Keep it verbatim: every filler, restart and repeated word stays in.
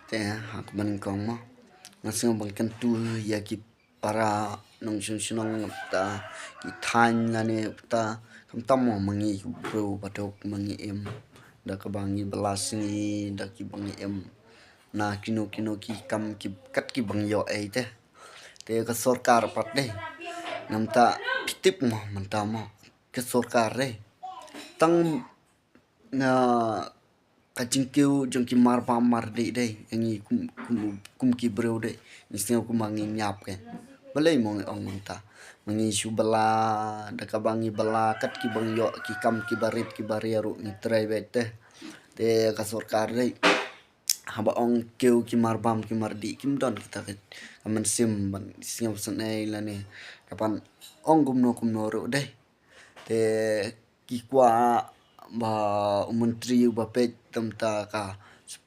Te ha kaba nyngkong mo, nga sngew ba ngan kyntu ïa ki para nongshong shnong, ta ki thaiñ lane ta, khamtam mo ma ngi ki briew ba duk ma ngi im, da kaba ngi bylla sngi, da kiba ngi im na kino kino ki kam ki kat kiba ngi ïoh ei te. Te ka sorkar pat de, namta phi tip mo mynta mo, ka sorkar de tang na ka jingkiew jong ki marbam mardih de, ngi kum, kum, kum ki briew de, ngi sngew kumba ngi ñiap ke. Balei mo ngi ong mynta? Ma ngi shu bylla, da kaba ngi bylla kat kiba ngi ïoh, ki kam kiba rit kiba ria ruh ngi trei beit te. Te ka sorkar de, haba ong kiew ki marbam ki mardih, kim don kita ka, ka mynsiem ban sngew snei lane ka ban ong kumno kumno ruh de. Te ki kwah ba u myntri uba peit, te mynta ka